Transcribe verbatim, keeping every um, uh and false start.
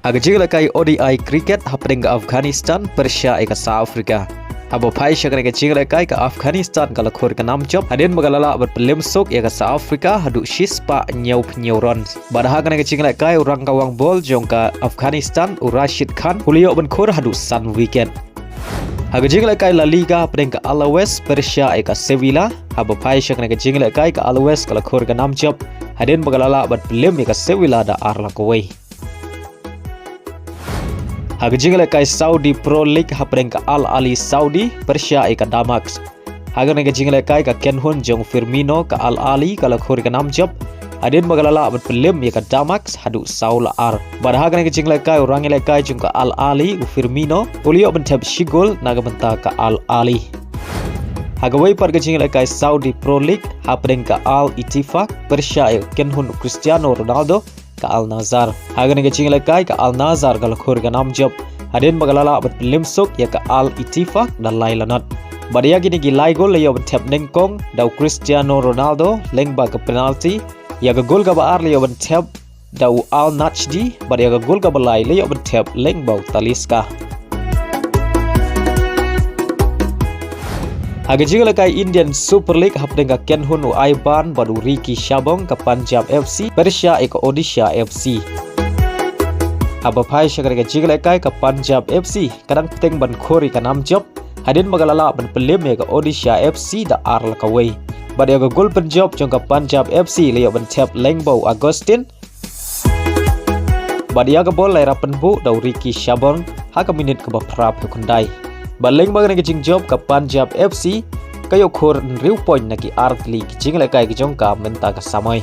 Ha ka jinglehkai O D I cricket hapdeng ka Afghanistan pyrshah ïa ka South Africa. Haba phai sha kane ka jinglehkai ka Afghanistan ka la khur ka nam jop hadien ba ka la lah ban pynlem suk ïa ka South Africa haduh shispah hynñiewphew hynñiew runs. Bad ha kane ka jinglehkai u rangkawang bol jong ka Afghanistan u Rashid Khan u la ïoh ban khur haduh san wicket. Ha ka jinglehkai La Liga hapdeng ka Alaves pyrshah ïa ka Sevilla, haba phai sha kane ka jinglehkai ka Alaves ka la khur ka nam jop hadien ba ka la lah ban pynlem ïa ka Sevilla da ar la kawei. Ha ka jinglehkai Saudi Pro League hapdeng ka Al Ahli Saudi pyrshah ïa ka Damac. Ha kane ka jinglehkai ka kynhun jong Firmino ka Al Ahli ka la khur ka nam jop hadien ba ka la lah ban pynlem ïa ka Damac haduh saw la ar. Bad ha kane ka jinglehkai u rangïalehkai jong ka Al Ahli u Firmino u la ïoh ban thep shi gol na ka bynta ka Al Ahli. Ha kawei pat ka jinglehkai Saudi Pro League hapdeng ka Al Ettifaq pyrshah ïa ka kynhun u Cristiano Ronaldo ka Al Nassr. Ha kane ka jinglehkai ka Al Nassr ka la khur ka nam jop hadien ba ka la lah ban pynlem suk ïa ka Al Ettifaq da lai la not. Bad ïa kine ki lai gol la ïoh ban thep nyngkong da u Cristiano Ronaldo lyngba ka penalty. Ïa ka gol kaba ar la ïoh ban thep da u Al Najdi, bad ïa ka gol kaba lai la ïoh ban thep lyngba u Talisca. Ha ka jinglehkai Indian Super League hapdeng ka kynhun u Aiban bad u Ricky Shabong ka Punjab F C pyrshah ïa ka Odisha F C. Haba phai sha kane ka jinglehkai ka Punjab F C ka dang bteng ban khur ïa ka nam jop hadien ba ka la lah ban pynlem ïa ka Odisha F C da ar la kawei. Bad ïa ka gol pynjop jong ka Punjab F C la ïoh ban thep lyngba u Augustine. Bad ïa ka bol la ïarap pynbuh da u Ricky Shabong ha ka minit kaba phra phew khyndai. Bad lyngba kane ka jingjop ka Punjab F C ka ïoh khur hynriew point na ki artylli ki jinglehkai ki jong ka mynta ka samoi.